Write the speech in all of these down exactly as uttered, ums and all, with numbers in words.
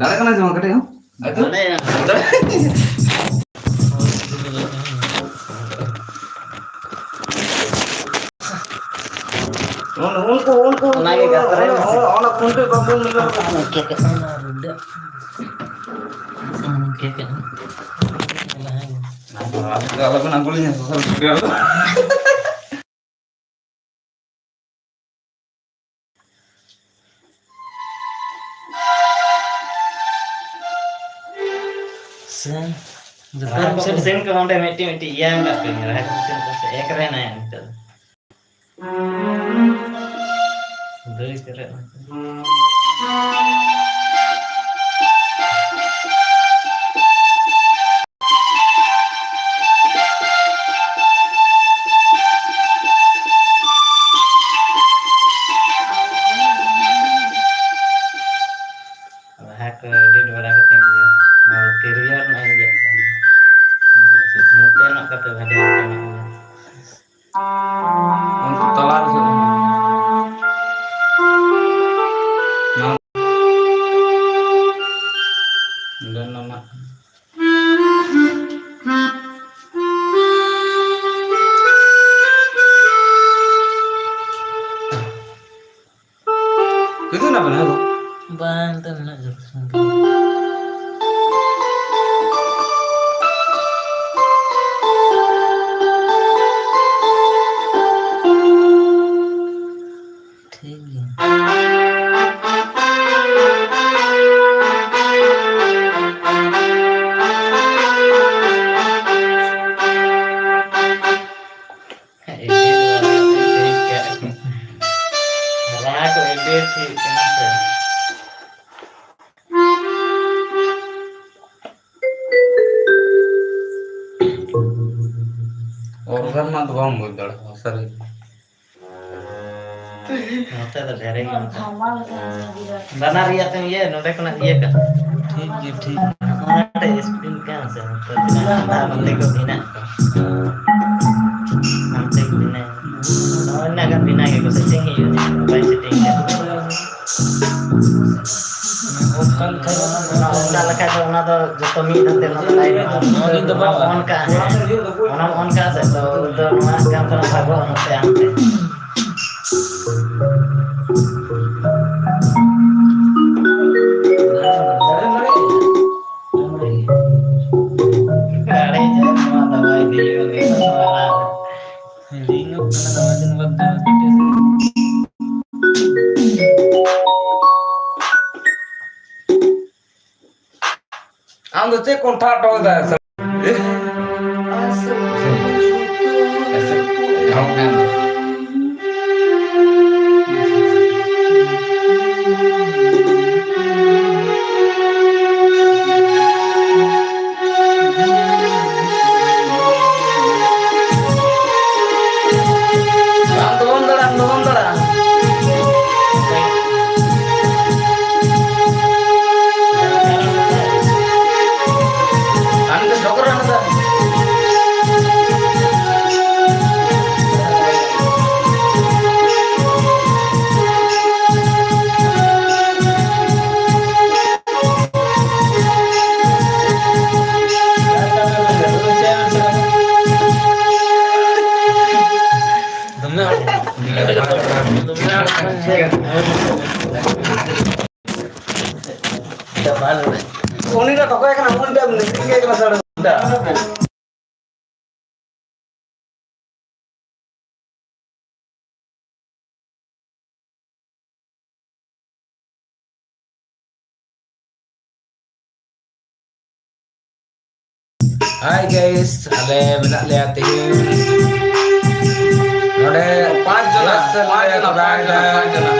ᱫᱟᱲᱮ ᱠᱟᱱᱟ ᱥᱮ ᱵᱟᱝ ᱠᱟᱹᱴᱤᱡ ᱦᱚᱸ? ᱟᱫᱚ ᱢᱟᱱᱮ ᱩᱱᱠᱩ, ᱩᱱᱠᱩ, ᱚᱱᱟᱜᱮ ᱜᱟᱛᱨᱟᱭ ᱚᱱᱟ, ᱢᱮᱥᱮ᱾ ᱚᱱᱟ ᱠᱷᱩᱱᱴᱟᱹ ᱵᱟᱵᱚᱱ ᱢᱤᱞᱟᱹᱣ ᱠᱟᱜᱼᱟ᱾ ᱚᱱᱟ ᱠᱮᱠ ᱚᱱᱟ ᱨᱩᱰᱟᱹ᱾ ᱚᱱᱟ ᱠᱮᱠ ᱚᱱᱟ᱾ ᱟᱫᱚ ᱟᱞᱚᱵᱮᱱ ᱟᱬᱜᱚ ᱞᱤᱧᱟ social media ᱨᱮᱫᱚ᱾ ᱥᱮ, ᱡᱚᱛᱚ ᱨᱟᱦᱟ ᱠᱚ ᱥᱮ ᱠᱚ ᱥᱮᱱ ᱠᱚ ᱚᱸᱰᱮ ᱢᱤᱫᱴᱤᱡ ᱢᱤᱫᱴᱤᱡ ᱤᱭᱟᱹ ᱢᱮᱱᱟᱜ ᱛᱟᱹᱧᱟ, ᱨᱟᱦᱟ ᱠᱚ ᱥᱮᱱ ᱠᱚ ᱥᱮ ᱮᱠ ᱨᱮ ᱦᱮᱱᱟᱭᱟ ᱱᱤᱛᱚᱜ ᱫᱚ᱾ ᱫᱟᱹᱭ ᱯᱮᱨᱮᱡ ᱱᱟᱠᱚ᱾ ᱞᱟᱦᱟ ᱠᱚ edit ᱵᱟᱲᱟ ᱠᱟᱛᱮ ᱜᱮ, ᱱᱚᱣᱟ career ᱨᱮᱱᱟᱜ ᱤᱧ ᱞᱟᱹᱭᱮᱫ ᱠᱟᱱᱟ᱾ ᱱᱚᱛᱮᱱᱟᱜ ᱠᱟᱛᱮ ᱵᱷᱟᱞᱮ ᱵᱟᱝ ᱠᱟᱱᱟ᱾ ᱩᱱᱠᱩ ᱛᱟᱞᱟ ᱨᱮ ᱥᱮ ᱱᱚᱣᱟ ᱱᱚᱰᱮ ᱱᱚᱣᱟ ᱠᱤᱱᱛᱩ ᱚᱱᱟ ᱵᱟᱝ ᱦᱮᱸ ᱜᱚ? ᱵᱟᱝ, ᱱᱤᱛᱚᱜ ᱢᱮᱱᱟᱜ ᱜᱮᱭᱟ᱾ ᱴᱷᱤᱠ ᱜᱮᱭᱟ᱾ Edit ᱵᱟᱲᱟ ᱠᱟᱛᱮ ᱴᱷᱤᱠ ᱜᱮᱭᱟ᱾ ᱦᱟᱨᱟ ᱠᱚ edit ᱦᱩᱭᱩᱜ ᱠᱟᱱᱟ ᱥᱮ? Organ ᱢᱟ ᱫᱚ ᱵᱟᱢ ᱵᱩᱡᱽ ᱫᱟᱲᱮᱭᱟᱜᱼᱟ, ᱥᱟᱹᱨᱤ᱾ ᱱᱚᱛᱮ ᱫᱚ ᱰᱷᱮᱨ ᱜᱮ ᱢᱮᱱᱟᱜᱼᱟ᱾ ᱵᱟᱱᱟᱨ ᱨᱮᱭᱟᱜ ᱛᱮᱢ ᱤᱭᱟᱹ, ᱱᱚᱰᱮ ᱠᱷᱚᱱᱟᱜ ᱤᱭᱟᱹ ᱠᱟᱜ᱾ ᱴᱷᱤᱠ ᱜᱮ, ᱴᱷᱤᱠ᱾ ᱚᱱᱟᱴᱟᱜ screen ᱠᱟᱱᱟ ᱥᱮ, ᱱᱚᱛᱮ ᱛᱤᱱᱟᱹᱜ ᱟᱸᱫᱷᱟ ᱱᱚᱛᱮ ᱠᱚ ᱵᱷᱤᱱᱟᱹᱜ ᱠᱚ᱾ ᱦᱟᱱᱛᱮ ᱠᱚ ᱵᱷᱤᱱᱟᱹᱜ᱾ ᱱᱚᱜᱼᱚᱭ ᱤᱱᱟᱹᱜ ᱜᱟᱱ ᱵᱷᱤᱱᱟᱹ ᱜᱮᱠᱚ setting ᱦᱩᱭᱩᱜᱼᱟ, ᱵᱟᱭ setting ᱠᱟᱜ᱾ ᱚᱱᱠᱟ ᱞᱮᱠᱷᱟᱱ ᱟᱫᱚ ᱡᱚᱛᱚ ᱢᱤᱫ ᱫᱷᱟᱣ ᱛᱮ ᱱᱚᱣᱟ ᱫᱚ ᱵᱟᱭ ᱜᱟᱱᱚᱜᱼᱟ᱾ ᱱᱚᱣᱟ ᱫᱚ ᱵᱟᱝ ᱚᱱᱠᱟ ᱦᱮᱸ᱾ ᱚᱱᱟᱢ ᱚᱱᱠᱟ ᱥᱮ ᱛᱚ, ᱛᱚ ᱱᱚᱣᱟ ᱜᱟᱱ ᱠᱷᱚᱱᱟᱜ ᱵᱷᱟᱜᱚᱜᱼᱟ ᱱᱚᱛᱮ ᱟᱢ ᱴᱷᱮᱱ᱾ ᱟᱲᱮ ᱡᱟᱭ ᱱᱚᱣᱟ ᱫᱚ ᱵᱟᱭ ᱦᱩᱭᱩᱜᱼᱟ, ᱱᱚᱣᱟ ᱨᱟᱱ᱾ ᱦᱤᱲᱤᱧᱚᱜ ᱠᱟᱱᱟ, ᱫᱚᱢᱮ ᱫᱤᱱ ᱵᱟᱫᱽ ᱫᱚ᱾ ᱟᱢ ᱫᱚ ᱪᱮᱫ ᱠᱚᱢ ᱴᱷᱟᱜ ᱴᱚᱜ ᱮᱫᱟ? ᱮ? ᱰᱷᱚᱝ ᱠᱟᱱ᱾ ᱵᱟᱝ ᱫᱚ ᱵᱟᱢ ᱫᱟᱲᱟᱜ, ᱟᱢ ᱫᱚ ᱵᱟᱢ ᱫᱟᱲᱟᱜ᱾ ᱟᱢ ᱫᱚ ᱡᱷᱚᱜᱽᱲᱟ ᱱᱟᱫᱟ᱾ ᱫᱚᱢᱮ ᱦᱚᱲ, ᱫᱚᱢᱮ ᱦᱚᱲ᱾ ᱩᱱᱤ ᱫᱚ ᱴᱚᱠᱟᱭ ᱠᱟᱱᱟ, ᱩᱱᱤ ᱫᱚ ᱱᱤᱝᱠᱟᱹ ᱠᱟᱱᱟ ᱥᱟᱲᱮ ᱩᱱᱤ ᱫᱚ᱾ Hi guys, ᱟᱞᱮ ᱢᱮᱱᱟᱜ ᱞᱮᱭᱟ ᱛᱮᱦᱮᱧ ᱱᱚᱰᱮ ᱯᱟᱸᱪ ᱡᱚᱱᱟ, ᱨᱤᱦᱟᱨᱥᱟᱞ ᱯᱟᱸᱪ ᱞᱮ ᱡᱚᱱᱟ, ᱯᱟᱸᱪ ᱡᱚᱱᱟ, ᱠᱚᱨᱟᱣᱮᱫᱟ᱾ ᱯᱟᱸᱪ ᱡᱚᱱᱟ᱾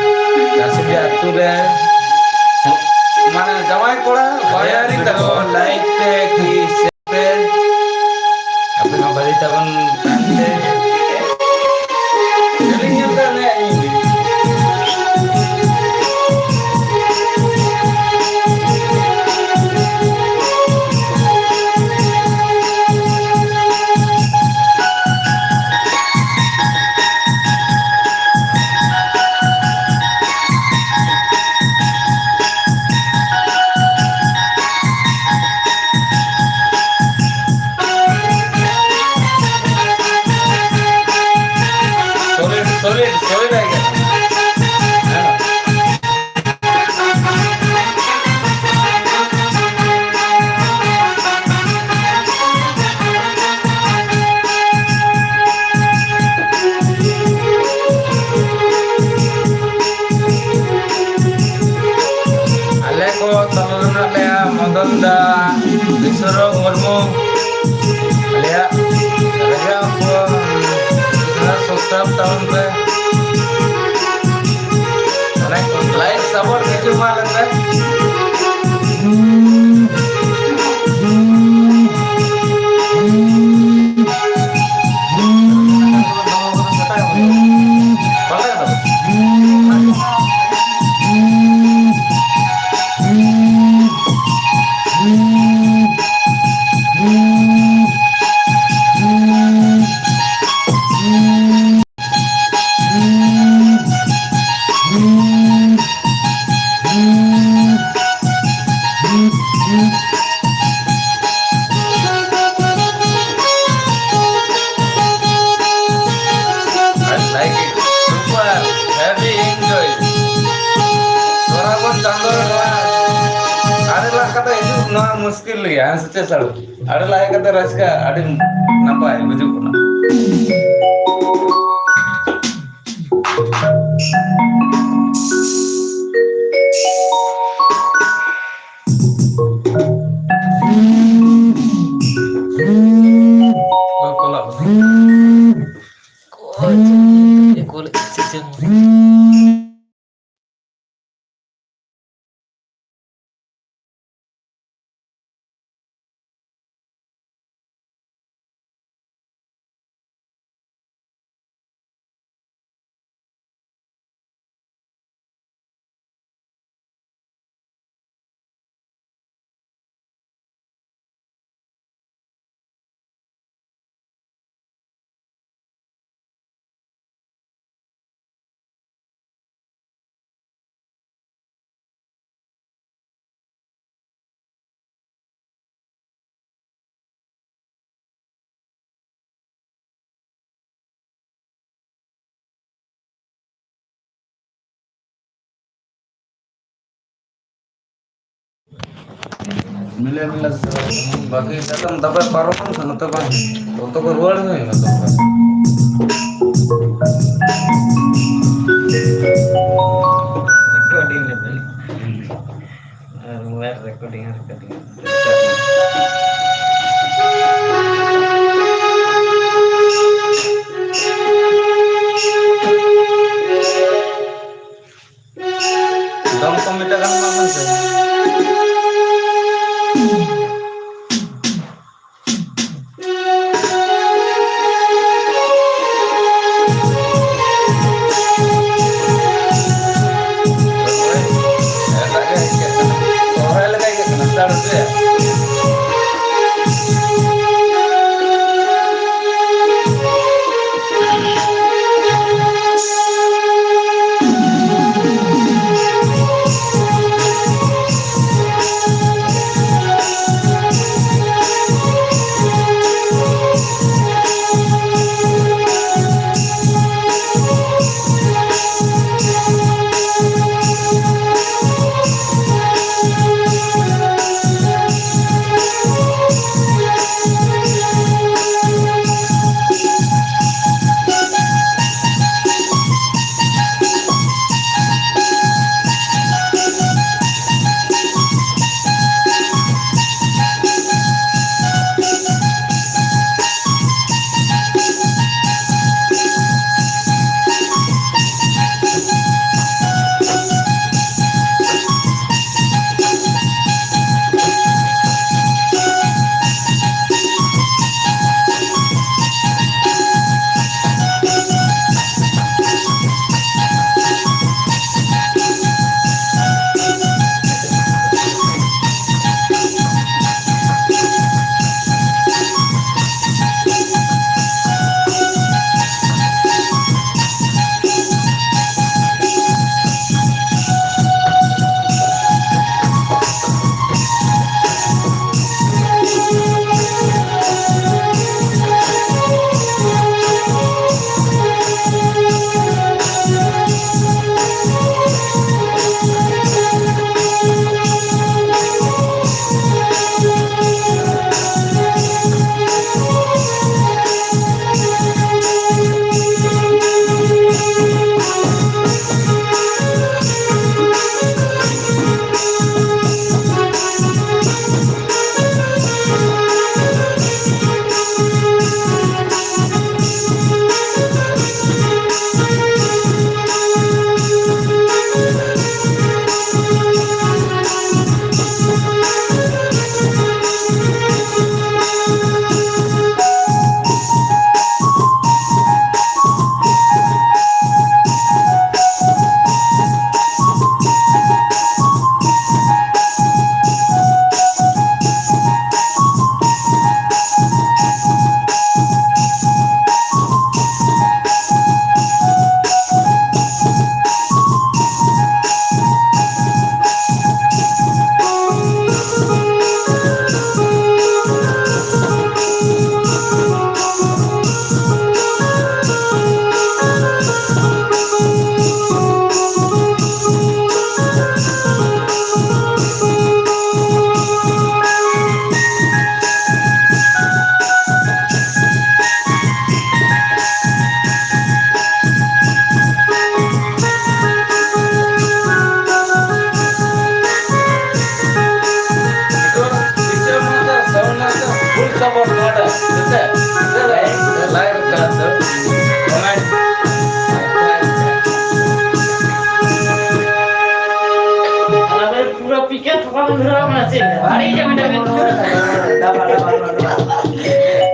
ᱪᱟᱥᱤᱰᱤ ᱟᱹᱛᱩ ᱨᱮ᱾ ᱢᱟᱱᱮ ᱡᱟᱶᱟᱭ ᱠᱚᱲᱟ, ᱵᱟᱨᱭᱟ ᱨᱤᱧ ᱛᱟᱠᱚ᱾ ᱞᱟᱭᱤᱠ ᱯᱮ, ᱠᱤ ᱥᱮᱭᱟᱨ ᱯᱮ᱾ ᱟᱯᱮ ᱦᱚᱸ ᱵᱷᱟᱹᱜᱤ ᱛᱟᱵᱚᱱ ᱛᱟᱦᱮᱱ ᱯᱮ᱾ ᱫᱟ ᱵᱤᱥᱣᱚᱨᱚᱛ ᱢᱩᱨᱢᱩ, ᱟᱞᱮᱭᱟᱜ ᱨᱟᱡᱟ ᱩᱯᱚᱨ ᱥᱚᱥᱛᱟᱵ ᱛᱟᱵᱚᱱ ᱯᱮ᱾ ᱚᱱᱮ ᱞᱟᱭᱤᱠ ᱥᱟᱯᱳᱨᱴ ᱠᱤᱪᱷᱩ ᱮᱢᱟ ᱞᱮᱯᱮ᱾ I like it. Super. Heavy enjoy. ᱥᱚᱨᱟᱵᱚᱱ ᱪᱟᱸᱫᱳ ᱨᱮ ᱱᱚᱣᱟ ᱟᱲᱮ ᱞᱟᱜ ᱠᱟᱛᱮ ᱦᱤᱡᱩᱜ ᱱᱚᱣᱟ ᱢᱩᱥᱠᱤᱞ ᱜᱮᱭᱟ, ᱦᱮᱸ ᱥᱮ ᱪᱮᱫ ᱥᱟᱨ? ᱟᱲᱮ ᱞᱟᱜ ᱠᱟᱛᱮ ᱨᱟᱹᱥᱠᱟᱹ ᱟᱹᱰᱤ ᱱᱟᱯᱟᱭ ᱵᱩᱡᱩᱜ ᱠᱟᱱᱟ᱾ ᱚᱠᱚᱭ ᱠᱚᱞᱟᱜ ᱵᱚᱱᱟ? ᱚᱠᱚᱭ ᱪᱚ ᱠᱚᱞᱮᱫ ᱪᱚᱝ? ᱢᱤᱞᱮ ᱢᱤᱞᱮ ᱥᱮ ᱵᱟᱠᱤ ᱥᱟᱛᱟᱢ ᱫᱟᱵᱟ ᱯᱟᱨᱚᱢ ᱠᱟᱱᱟ ᱛᱚ ᱵᱟᱝ? ᱚᱛᱚ ᱠᱚ ᱨᱩᱣᱟᱹᱲ ᱦᱩᱭ ᱮᱱᱟ ᱛᱚ᱾ ᱨᱮᱠᱚᱨᱰᱤᱝ ᱞᱮᱫᱟᱹᱧ᱾ ᱟᱨ ᱢᱳᱵᱟᱭᱤᱞ ᱨᱮᱠᱚᱨᱰᱤᱝ ᱟᱨ ᱠᱟᱹᱴᱤᱡ᱾ ᱫᱚᱝ ᱠᱚ ᱢᱤᱫᱴᱟᱝ ᱜᱟᱱ ᱮᱢᱟᱜ ᱵᱮᱱ ᱥᱮ᱾ ᱥᱚᱦᱨᱟᱭ ᱞᱮᱠᱟ ᱟᱹᱭᱠᱟᱹᱜ ᱠᱟᱱᱟ᱾ ᱥᱚᱦᱨᱟᱭ ᱞᱮᱠᱟ ᱟᱹᱭᱠᱟᱹᱜ ᱠᱟᱱᱟ, ᱪᱮᱫᱟᱜ ᱥᱮ? ᱪᱮᱫ ᱛᱷᱚᱯᱟ ᱵᱚᱱ ᱫᱷᱩᱨᱟᱹᱣ ᱠᱟᱱᱟ ᱥᱮ? ᱟᱹᱰᱤ ᱪᱮᱫ ᱢᱤᱫᱴᱟᱝ ᱵᱮᱱ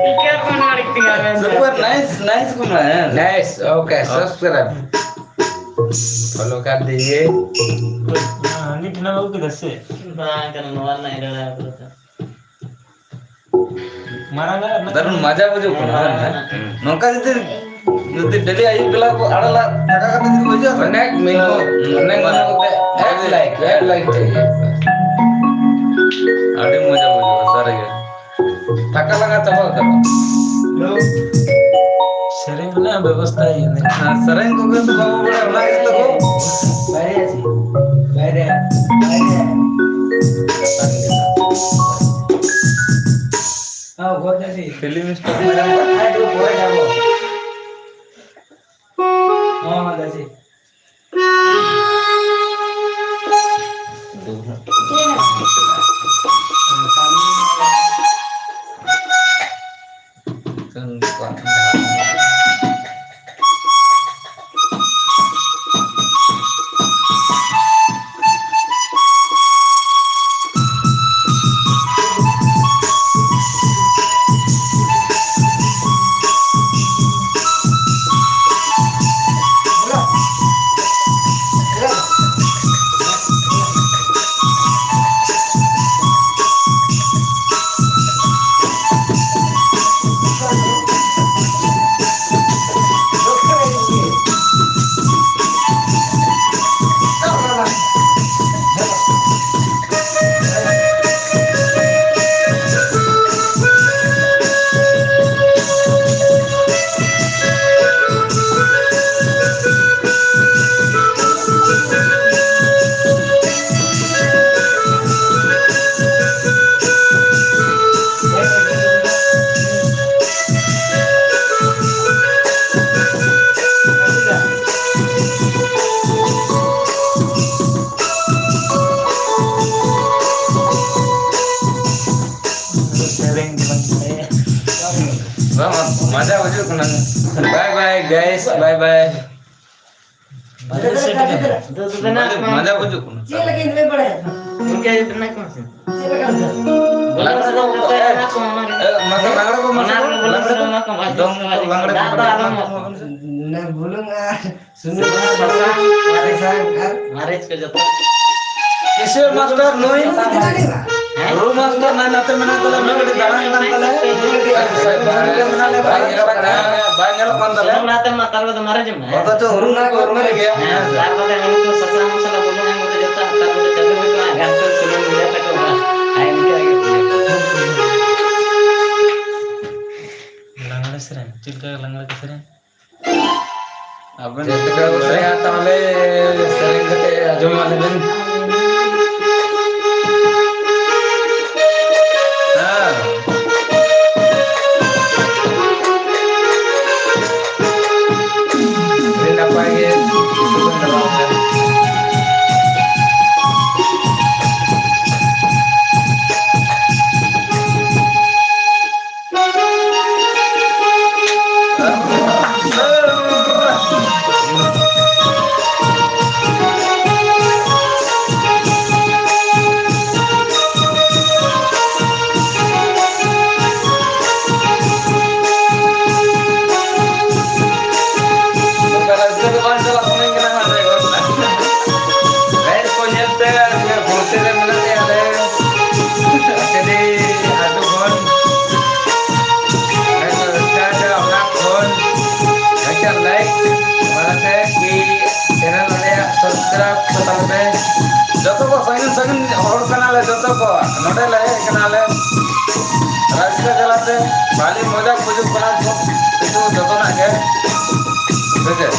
ᱤᱠᱟᱹ ᱠᱚ ᱱᱚᱣᱟ ᱟᱹᱰᱤ ᱛᱮᱜᱮ ᱟᱵᱮᱱ ᱫᱚ᱾ Super nice, nice ᱠᱚ ᱢᱮᱱᱟ, ᱦᱮᱸ᱾ Nice, okay, subscribe. Follow कर दीजिए. ᱦᱟᱹᱱᱤ ᱴᱷᱮᱱ ᱮᱢ ᱟᱹᱜᱩ ᱠᱮᱫᱟ ᱥᱮ? ᱵᱟᱝ ᱠᱟᱱᱟ, ᱱᱚᱣᱟ ᱨᱮᱱᱟᱜ ᱮᱨᱟ ᱟᱹᱜᱩ ᱠᱟᱫᱟ᱾ ᱢᱟᱨᱟᱝ ᱟᱜ ᱨᱮᱱᱟᱜ ᱫᱟᱨᱩᱱ ᱢᱟᱡᱟ ᱵᱩᱡᱩᱜ ᱠᱟᱱᱟ, ᱦᱮᱸ, ᱦᱮᱸ᱾ ᱱᱚᱝᱠᱟ ᱡᱩᱫᱤ, ᱡᱩᱫᱤ daily ᱟᱹᱭᱩᱵ ᱵᱮᱞᱟ ᱠᱚ ᱟᱲᱟᱜ ᱞᱟᱜ ᱴᱟᱠᱟ ᱠᱟᱛᱮ ᱡᱩᱫᱤ ᱠᱚ ᱦᱤᱡᱩᱜᱼᱟ ᱥᱮ? ᱚᱱᱮᱠ ᱢᱮᱱᱩ, ᱚᱱᱮᱠ ᱢᱮᱱᱩ ᱠᱟᱛᱮ ᱮᱠ ᱞᱟᱭᱤᱠ, ᱮᱠ ᱞᱟᱭᱤᱠ ᱪᱟᱦᱤᱭᱮ᱾ ᱟᱹᱰᱤ ᱢᱚᱡᱟ ᱵᱩᱡᱩᱜᱼᱟ, ᱥᱟᱹᱨᱤ ᱜᱮ᱾ ᱴᱟᱠᱟ ᱞᱟᱜᱟ ᱪᱟᱵᱟ ᱩᱛᱟᱹᱨᱚᱜᱼᱟ᱾ ᱥᱮᱨᱮᱧ ᱨᱮᱱᱟᱜ ᱵᱮᱵᱚᱥᱛᱷᱟ ᱦᱩᱭᱩᱜᱼᱟ᱾ ᱦᱮᱸ, ᱥᱮᱨᱮᱧ ᱠᱚᱜᱮ ᱛᱚ ᱵᱟᱵᱚ ᱵᱟᱲᱟᱭᱟ, ᱚᱱᱟ ᱜᱮ ᱛᱟᱵᱚ᱾ ᱵᱟᱭᱨᱮ ᱟᱪᱷᱮ, ᱵᱟᱭᱨᱮ, ᱵᱟᱭᱨᱮ᱾ ᱦᱮᱸ, ᱜᱚᱡ ᱟᱪᱷᱮ᱾ Film star ᱢᱮᱰᱟᱢ ᱠᱚ᱾ ᱟᱨ ᱫᱩ ᱯᱚᱨᱮ ᱡᱟᱵᱚ᱾ ᱦᱮᱸ, ᱦᱮᱸ, ᱫᱟᱪᱷᱮ᱾ ᱥᱮᱨᱮᱧ ᱜᱮ ᱵᱟᱝ ᱵᱟᱲᱟᱭᱟ᱾ ᱵᱟᱝ, ᱵᱟᱝ, ᱢᱟᱡᱟ ᱵᱩᱡᱩᱜ ᱠᱟᱱᱟ᱾ Bye bye guys, bye bye. ᱫᱩ ᱫᱩ ᱵᱮᱱᱟᱣ ᱠᱚᱢ᱾ ᱢᱟᱡᱟ ᱵᱩᱡᱩᱜ ᱠᱟᱱᱟ᱾ ᱪᱮᱫ ᱞᱮᱠᱟᱧ ᱞᱟᱹᱭ ᱵᱟᱲᱟᱭᱟ? ᱜᱚᱝᱠᱮ, ᱵᱮᱱᱟᱣ ᱠᱚᱢ ᱥᱮ᱾ ᱪᱮᱫ ᱞᱮᱠᱟ ᱵᱩᱡᱷᱟᱹᱜ? ᱵᱚᱞᱚ ᱥᱮ ᱵᱟᱝ ᱠᱟᱛᱮ ᱵᱮᱱᱟᱣ ᱠᱚᱢ, ᱚᱱᱟ ᱜᱮ᱾ ᱮ, ᱢᱟᱥᱮ ᱞᱟᱜᱽᱲᱮ ᱵᱚ, ᱢᱟᱥᱮ ᱚᱱᱟ ᱵᱚ, ᱨᱮ ᱵᱚᱞᱚ ᱞᱟᱜᱽᱲᱮ ᱥᱮ ᱵᱚ, ᱵᱟᱝ ᱠᱚᱢ, ᱵᱟᱝ ᱫᱚᱝ ᱠᱚᱢ, ᱫᱟᱜ ᱫᱚ ᱟᱞᱚᱢ ᱮᱢᱟ ᱠᱚᱢ᱾ ᱚᱱᱟ ᱵᱩᱞᱩᱝ ᱟᱨ ᱥᱩᱱᱩᱢ ᱟᱨ ᱥᱟᱥᱟᱝ, ᱢᱟᱹᱨᱤᱪ᱾ ᱥᱟᱥᱟᱝ ᱟᱨ ᱢᱟᱹᱨᱤᱪ ᱠᱚ ᱡᱚᱛᱚ᱾ ᱠᱤᱥᱳᱨ ᱢᱟᱥᱴᱟᱨ ᱱᱩᱭ᱾ ᱦᱮᱸ? ᱨᱩ ᱢᱟᱥᱴᱟᱨ ᱱᱩᱭ ᱱᱚᱛᱮ ᱢᱮᱱᱟᱭ ᱛᱟᱞᱮ, ᱱᱩᱭ ᱟᱹᱰᱤ ᱫᱟᱬᱟᱱ ᱠᱟᱱ ᱛᱟᱞᱮ᱾ ᱵᱟᱭ ᱧᱮᱞᱚᱜ ᱠᱟᱱ ᱛᱟᱞᱮ᱾ ᱵᱟᱭ ᱧᱮᱞᱚᱜ ᱠᱟᱱ ᱛᱟᱞᱮ᱾ ᱥᱩᱱᱩᱢ ᱞᱟᱦᱟᱛᱮ ᱢᱟ ᱛᱟᱨ ᱠᱚᱫᱚ ᱢᱟᱹᱨᱤᱪ ᱮᱢ ᱮᱢᱟ᱾ ᱚᱛᱷᱚᱪᱚ ᱨᱩ ᱢᱟ ᱠᱚ ᱨᱩ ᱜᱮᱭᱟ᱾ ᱦᱮᱸ, ᱛᱟᱨ ᱵᱟᱫᱮ ᱩᱱᱠᱩ ᱥᱟᱥᱟᱝ ᱢᱚᱥᱞᱟ ᱵᱩᱞᱩᱝ ᱮᱢ ᱠᱟᱛᱮ ᱡᱚᱛᱚ ᱛᱟᱨ ᱵᱟᱫᱮ ᱪᱟᱹᱞᱩ ᱦᱩᱭᱩᱜᱼᱟ, ᱜᱷᱟᱱᱴᱩ ᱥᱩᱱᱩᱢ ᱤᱭᱟᱹ ᱛᱟᱠᱚ ᱵᱟᱥ᱾ ᱟᱨ ᱤᱱᱠᱟᱹ ᱜᱮ᱾ ᱞᱟᱜᱽᱲᱮ ᱥᱮᱨᱮᱧ, ᱪᱮᱫ ᱞᱮᱠᱟ ᱞᱟᱜᱽᱲᱮ ᱠᱚ ᱥᱮᱨᱮᱧ? ᱟᱵᱮᱱ ᱪᱮᱫ ᱞᱮᱠᱟ ᱠᱚ ᱥᱮᱨᱮᱧᱟ ᱛᱟᱦᱚᱞᱮ ᱥᱮᱨᱮᱧ ᱠᱟᱛᱮ ᱟᱸᱡᱚᱢ ᱟᱞᱮ ᱵᱮᱱ᱾ ᱦᱮᱸ᱾ ᱟᱹᱰᱤ ᱱᱟᱯᱟᱭ ᱜᱮ᱾ ᱚᱱᱠᱟ ᱨᱟᱹᱥᱠᱟᱹ ᱫᱚ ᱵᱟᱝ ᱪᱟᱞᱟᱜ ᱥᱟᱱᱟᱧ ᱠᱟᱱᱟ ᱦᱟᱸᱜ, ᱰᱨᱟᱭᱵᱷᱟᱨ ᱠᱟᱱᱟ᱾ ᱨᱟᱭᱤᱰ ᱠᱚ ᱧᱮᱞ ᱯᱮ, ᱱᱤᱭᱟᱹ ᱵᱷᱩᱨᱛᱤ ᱨᱮ ᱢᱮᱱᱟᱜ ᱞᱮᱭᱟ ᱟᱞᱮ᱾ ᱟᱹᱰᱤ ᱟᱹᱛᱩ ᱠᱷᱚᱱ ᱨᱟᱹᱥᱠᱟᱹ ᱛᱮ ᱚᱲᱟᱜ ᱠᱷᱚᱱ ᱢᱤᱫᱴᱟᱝ ᱞᱟᱭᱤᱠ ᱢᱟᱲᱟᱝ ᱛᱮ ᱠᱤ ᱪᱮᱱᱮᱞ ᱟᱞᱮᱭᱟᱜ ᱥᱟᱵᱥᱠᱨᱟᱭᱤᱵ ᱠᱚ ᱛᱟᱞᱮ ᱯᱮ᱾ ᱡᱚᱛᱚ ᱠᱚ ᱥᱟᱺᱜᱤᱧ ᱥᱟᱺᱜᱤᱧ ᱦᱚᱲ ᱠᱟᱱᱟᱞᱮ ᱡᱚᱛᱚ ᱠᱚ, ᱱᱚᱰᱮ ᱞᱮ ᱦᱮᱡ ᱠᱟᱱᱟᱞᱮ ᱨᱟᱹᱥᱠᱟᱹ ᱡᱟᱞᱟᱛᱮ, ᱵᱷᱟᱞᱤ ᱢᱚᱡᱟ ᱵᱩᱡᱩᱜ ᱠᱟᱱᱟ ᱠᱤᱪᱷᱩ ᱡᱚᱛᱚᱱᱟᱜ ᱜᱮ, ᱵᱩᱡᱷᱟᱹᱣ᱾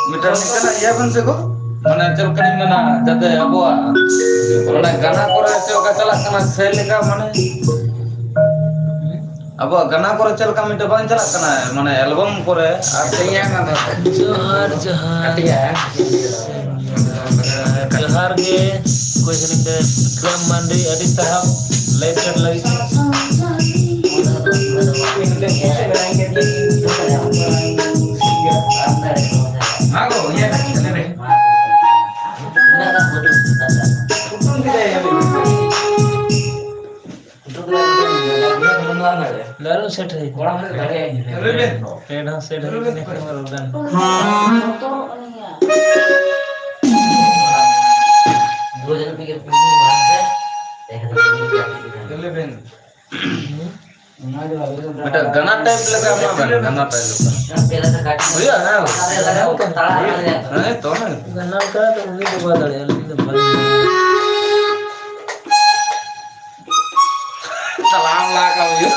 ᱢᱤᱫᱴᱟᱝ ᱱᱤᱝᱠᱟᱹᱱᱟᱜ ᱤᱭᱟᱹ ᱵᱚᱱ ᱥᱮ ᱜᱚ? ᱢᱟᱱᱮ ᱪᱮᱫ ᱞᱮᱠᱟᱧ ᱢᱮᱱᱟ, ᱡᱟᱛᱮ ᱟᱵᱚᱣᱟᱜ ᱚᱱᱟ ᱜᱟᱱᱟ ᱠᱚᱨᱮ ᱪᱮᱫ ᱞᱮᱠᱟ ᱪᱟᱞᱟᱜ ᱠᱟᱱᱟ, ᱥᱮ ᱞᱮᱠᱟ ᱢᱟᱱᱮ ᱟᱵᱚᱣᱟᱜ ᱜᱟᱱᱟ ᱠᱚᱨᱮ ᱪᱮᱫ ᱞᱮᱠᱟ ᱢᱤᱫᱴᱮᱱ ᱵᱟᱝ ᱪᱟᱞᱟᱜ ᱠᱟᱱᱟ, ᱢᱟᱱᱮ ᱮᱞᱵᱟᱢ ᱠᱚᱨᱮ ᱟᱨ ᱪᱮᱫ ᱡᱚᱦᱟᱨ, ᱡᱚᱦᱟᱨ᱾ ᱠᱟᱹᱴᱤᱡ ᱡᱚᱦᱟᱨ ᱜᱮ, ᱚᱠᱚᱭ ᱥᱮᱨᱮᱧ ᱫᱚ ᱵᱤᱠᱨᱚᱢ ᱢᱟᱱᱰᱤ, ᱟᱹᱰᱤ ᱥᱟᱨᱦᱟᱣ ᱞᱟᱭᱤᱵᱷ ᱪᱮᱴ ᱞᱟᱹᱜᱤᱫ᱾ ᱫᱟᱨᱩ ᱥᱮᱴ ᱦᱩᱭ ᱠᱚᱲᱟ ᱦᱚᱲ ᱫᱟᱲᱮᱭᱟᱜ ᱜᱮᱭᱟ᱾ ᱯᱮᱰ ᱦᱚᱸ ᱥᱮᱴ ᱦᱩᱭ ᱠᱟᱱᱟ, ᱠᱷᱟᱱ ᱨᱚᱜᱟᱱ᱾ ᱢᱤᱫᱴᱟᱝ ᱜᱟᱱᱟ ᱴᱟᱭᱤᱯ ᱞᱮᱠᱟ ᱮᱢᱟ ᱵᱮᱱ, ᱜᱟᱱᱟ ᱴᱟᱭᱤᱯ ᱞᱮᱠᱟ᱾ ᱦᱩᱭᱩᱜᱼᱟ, ᱦᱮᱸ᱾ ᱦᱮᱸ, ᱛᱚ ᱦᱮᱸ᱾ ᱜᱟᱱᱟ ᱞᱮᱠᱟ ᱫᱚ ᱩᱱᱤ ᱫᱚ ᱵᱟᱭ ᱫᱟᱲᱮᱭᱟᱜᱼᱟ, ᱟᱹᱞᱤᱧ ᱫᱚ ᱵᱟᱹᱞᱤᱧ ᱫᱟᱲᱮᱭᱟᱜᱼᱟ᱾ ᱛᱟᱞᱟᱝ ᱞᱟᱜᱟᱣ ᱦᱩᱭᱩᱜ᱾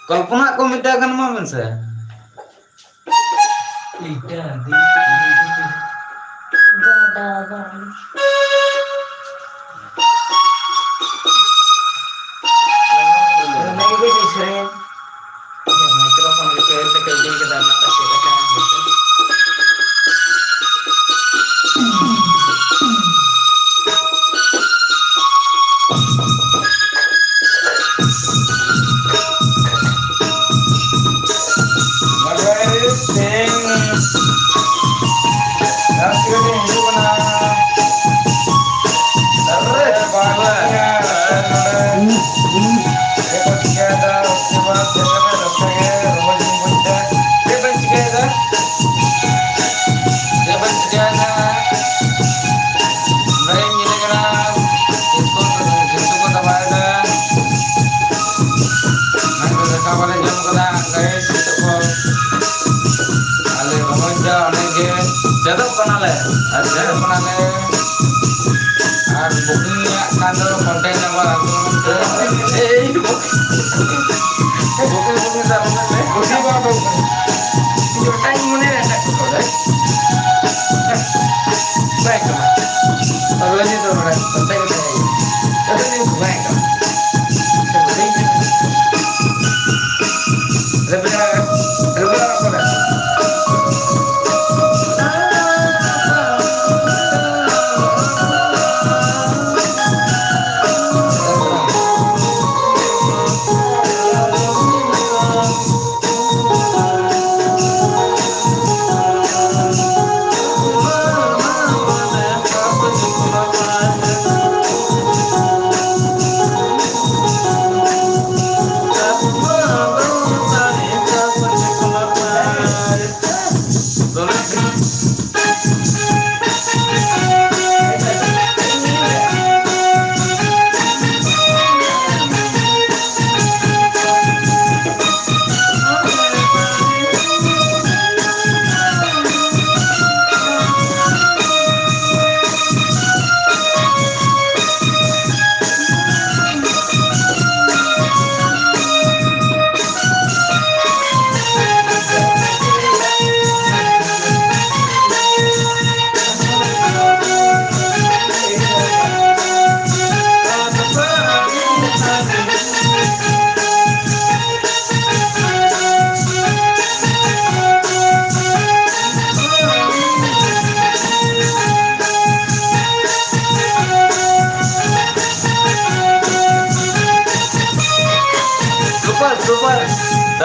ᱠᱚᱞᱯᱚᱱᱟ ᱠᱚ ᱢᱤᱫᱴᱟᱝ ᱜᱟᱱ ᱮᱢᱟ ᱵᱮᱱ ᱥᱮ᱾ ᱵᱟᱰᱟᱭ ᱛᱮᱦᱮᱧ ᱡᱟᱦᱟᱸ ᱥᱮᱫ ᱞᱤᱧ ᱦᱤᱡᱩᱜ ᱠᱟᱱᱟ, ᱛᱟᱨᱯᱚᱨᱮ ᱵᱟᱝ ᱪᱮᱫ ᱠᱚ ᱪᱤᱠᱟᱹᱭᱮᱫᱟ, ᱩᱥᱠᱮ ᱵᱟᱫ ᱪᱮᱫ ᱠᱟᱛᱮ ᱨᱟᱹᱥᱠᱟᱹ ᱜᱮ ᱨᱚᱢᱚᱡᱽ ᱵᱚᱱ ᱵᱩᱡᱽ ᱮᱫᱟ᱾ ᱪᱮᱫ ᱵᱮᱱ ᱪᱤᱠᱟᱹᱭᱮᱫᱟ? ᱪᱮᱫ ᱵᱮᱱ ᱪᱤᱠᱟᱹᱭᱮᱫᱟ? ᱱᱚᱰᱮ ᱧᱮᱞᱮ ᱠᱟᱱᱟ, ᱡᱤᱱᱥ ᱠᱚ, ᱡᱤᱱᱥ ᱠᱚ ᱫᱟᱵᱟᱭᱮᱫᱟ᱾ ᱢᱮᱱ ᱫᱚ ᱫᱟᱠᱟ ᱵᱟᱞᱮ ᱡᱚᱢ ᱠᱟᱫᱟ, guys, ᱱᱤᱛᱚᱜ ᱠᱚ ᱟᱞᱮ ᱨᱚᱢᱚᱡᱽ ᱫᱟ, ᱚᱱᱮ ᱜᱮ ᱪᱮᱫᱚᱜ ᱠᱟᱱᱟᱞᱮ, ᱟᱨ ᱪᱮᱫᱚᱜ ᱠᱟᱱᱟᱞᱮ᱾ ᱟᱨ booking ᱨᱮᱭᱟᱜ ᱠᱷᱟᱱ ᱫᱚ contact number ᱟᱹᱜᱩ ᱮᱭ, booking, booking ᱫᱚ ᱟᱞᱚ ᱢᱮᱱ ᱢᱮ᱾ ᱵᱩᱰᱷᱤ ᱵᱟᱵᱟ ᱵᱟᱹᱵᱩ᱾ ᱡᱚᱴᱟᱧ ᱢᱚᱱᱮ ᱨᱮ ᱦᱮᱱᱟᱜ ᱠᱚᱣᱟ, ᱵᱟᱭ ᱠᱟᱱᱟ᱾ ᱟᱨ ᱞᱟᱹᱜᱤᱫ ᱫᱚ ᱱᱚᱰᱮ contact ᱠᱟᱛᱮ ᱦᱮᱡ ᱦᱩᱭᱩᱜᱼᱟ᱾ ᱟᱫᱚ ᱱᱤᱭᱟᱹ ᱠᱚ ᱵᱟᱭ ᱠᱟᱱᱟ᱾ ᱨᱮᱵᱮᱱᱟ, ᱨᱮᱵᱮᱱᱟ ᱠᱚ ᱢᱮᱱᱟ᱾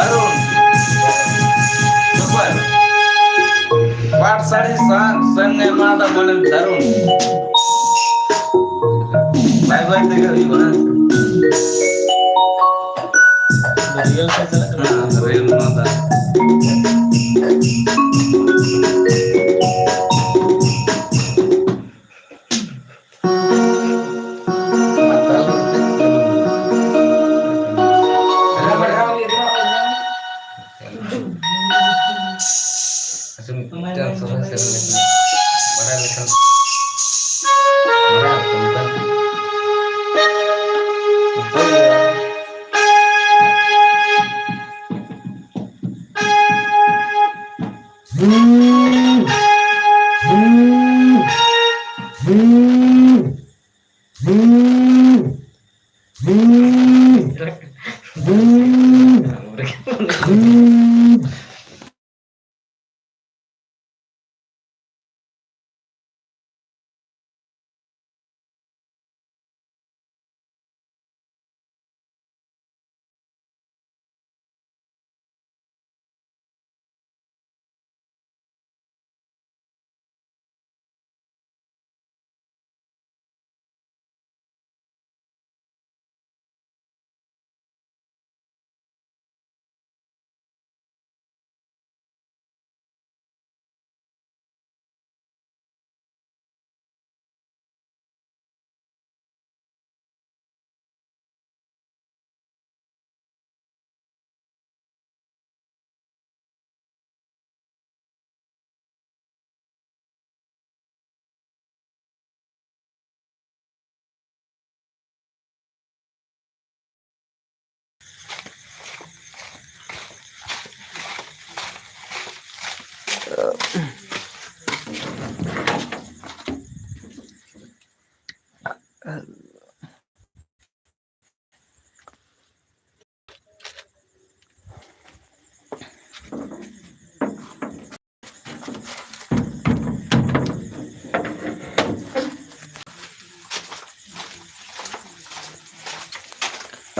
ᱫᱟᱨᱩᱱ᱾ ᱥᱩᱯᱟᱨ᱾ ᱯᱟᱴ ᱥᱟᱹᱲᱤ ᱥᱟᱝ, ᱥᱟᱝ ᱮ ᱮᱢᱟᱫᱟ, ᱢᱟᱱᱮ ᱫᱟᱨᱩᱱ᱾ ᱵᱟᱭ ᱵᱟᱭ ᱛᱮᱜᱮ ᱦᱩᱭᱩᱜᱼᱟ, ᱦᱮᱸ᱾ ᱨᱤᱭᱮᱞ ᱥᱮ ᱪᱟᱞᱟᱜ ᱠᱟᱱᱟ? ᱦᱮᱸ, ᱨᱤᱭᱮᱞ ᱱᱚᱣᱟ ᱫᱚ᱾ ᱟᱪᱪᱷᱟ, ᱢᱤᱫᱴᱟᱝ ᱥᱚᱨᱦᱟᱭ ᱥᱮᱨᱮᱧ ᱞᱮᱠᱷᱟᱱ, ᱵᱟᱲᱟᱭ ᱞᱮᱠᱷᱟᱱ, ᱵᱟᱲᱟᱭ ᱞᱮᱠᱷᱟᱱ᱾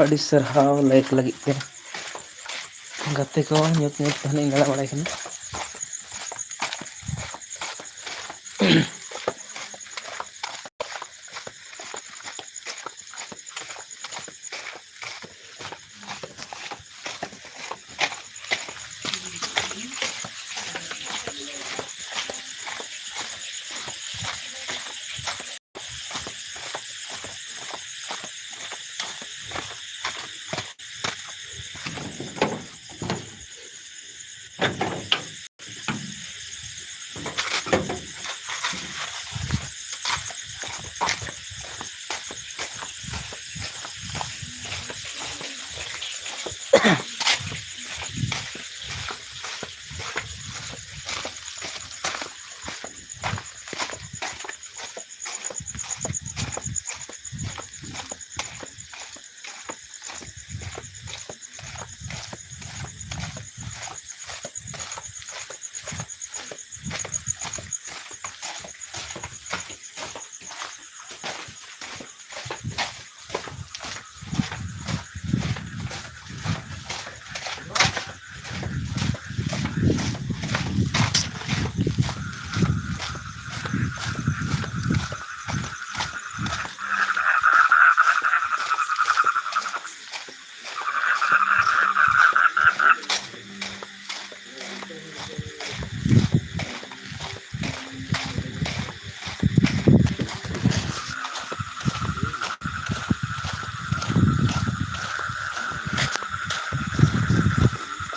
ᱟᱹᱰᱤ ᱥᱟᱨᱦᱟᱣ ᱞᱟᱭᱤᱠ ᱞᱟᱹᱜᱤᱫ ᱛᱮ᱾ ᱜᱟᱛᱮ ᱠᱚ ᱧᱩᱛ ᱧᱩᱛ ᱛᱮ ᱦᱟᱸᱜ ᱤᱧ ᱫᱟᱬᱟ ᱵᱟᱲᱟᱭ ᱠᱟᱱᱟ᱾